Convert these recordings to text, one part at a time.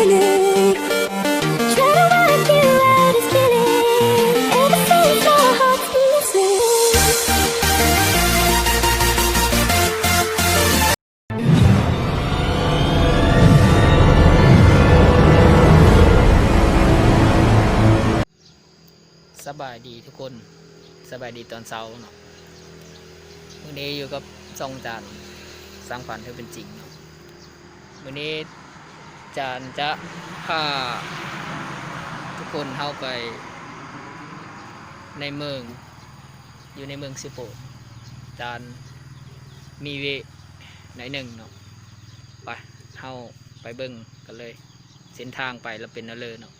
Try to work you out is killing. Ever since our hearts been seen. ສະບາຍດີທຸກຄົນ ສະບາຍດີຕອນເຊົ້າເນາະ. ມື້ນີ້ຢູ່ກັບຊ່ອງຈານ ສ້າງຝັນໃຫ້ເປັນຈິງເນາະ. ມື້ນີ້ຈານຈະພາທຸກຄົນເຮົາໄປໃນເມືອງ ຢູ່ໃນເມືອງເຊໂປດ. ຈານມີເວະໜ້ອຍໜຶ່ງເນາະ. ໄປ ເຮົາໄປເບິ່ງກັນເລີຍ ເສັ້ນທາງໄປລະເປັນແນວເລີເນາະ.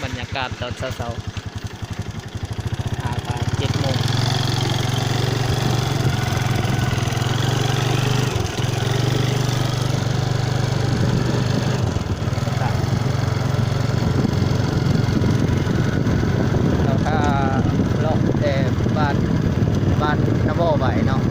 ບັນຍາກາດຕອນເຊົ້າໆ ຫາກະເຈັດໂມງ. ເຮົາກະເລາະແຕ່ບ້ານ ບ້ານນາບໍ່ໄວເນາະ.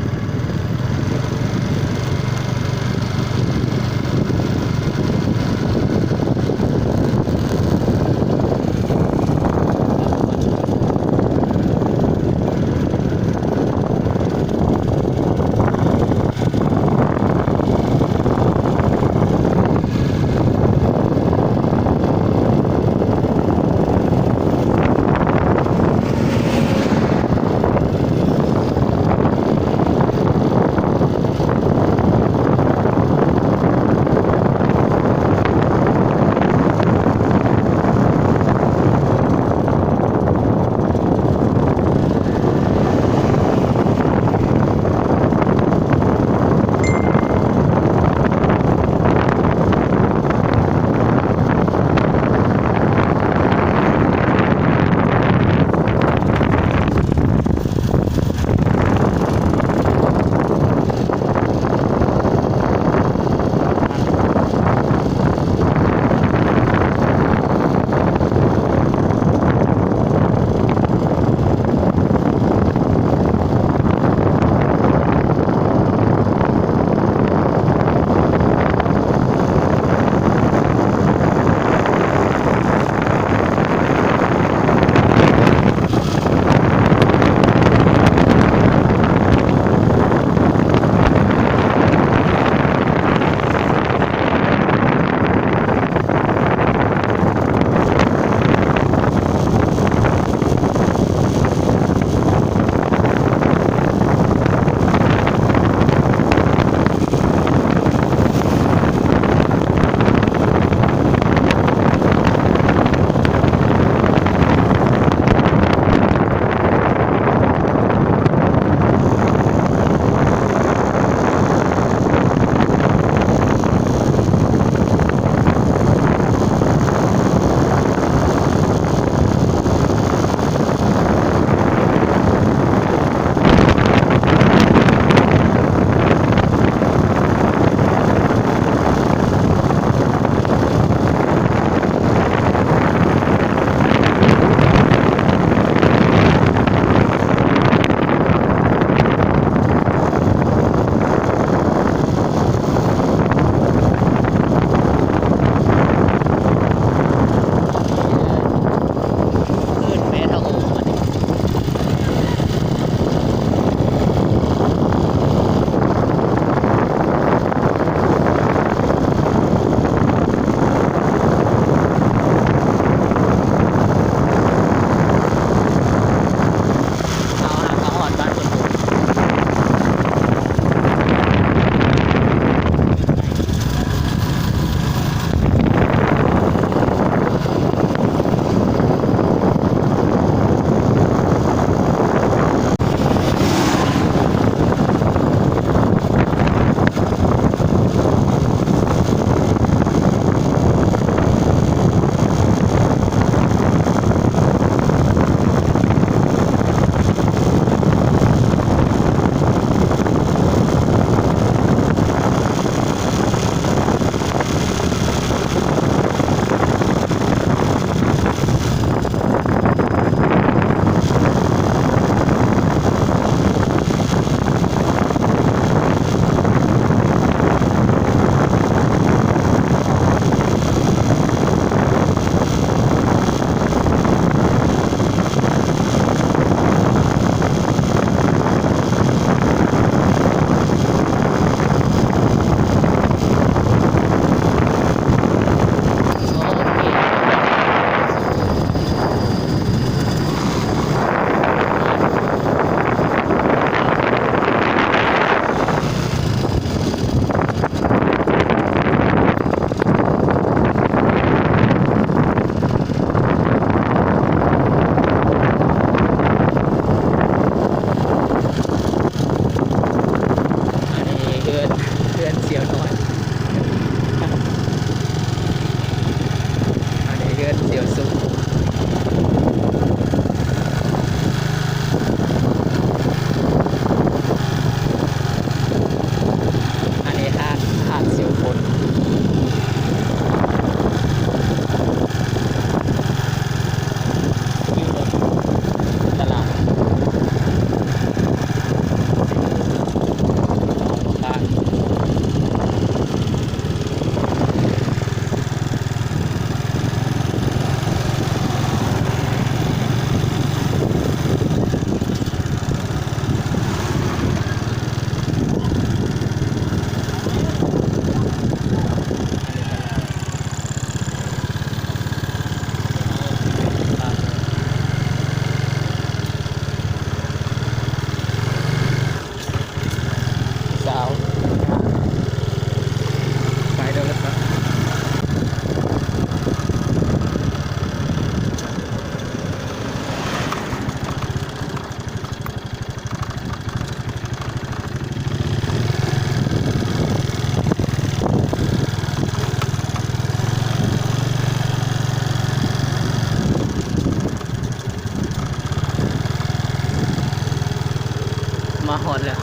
ມາຮອດແລ້ວ.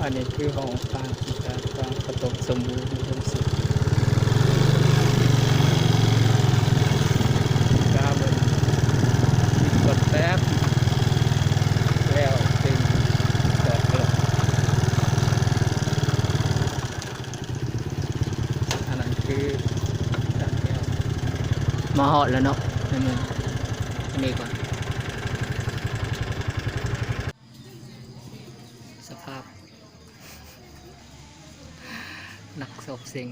ອັນນີ້ຄືຫ້ອງການທີ່ການການປະຖົມສົມບູນອຸດົມສຸກ. ກາເບິ່ງ ມີກອດແປັບ ແລ້ວເຕັມກອດເລີຍ. ອັນນັ້ນຄື ມາຮອດແລ້ວເນາະ ໃນເມືອງ ອັນນີ້ກ່ອນ ສະພາບ ນັກສອບເສັງ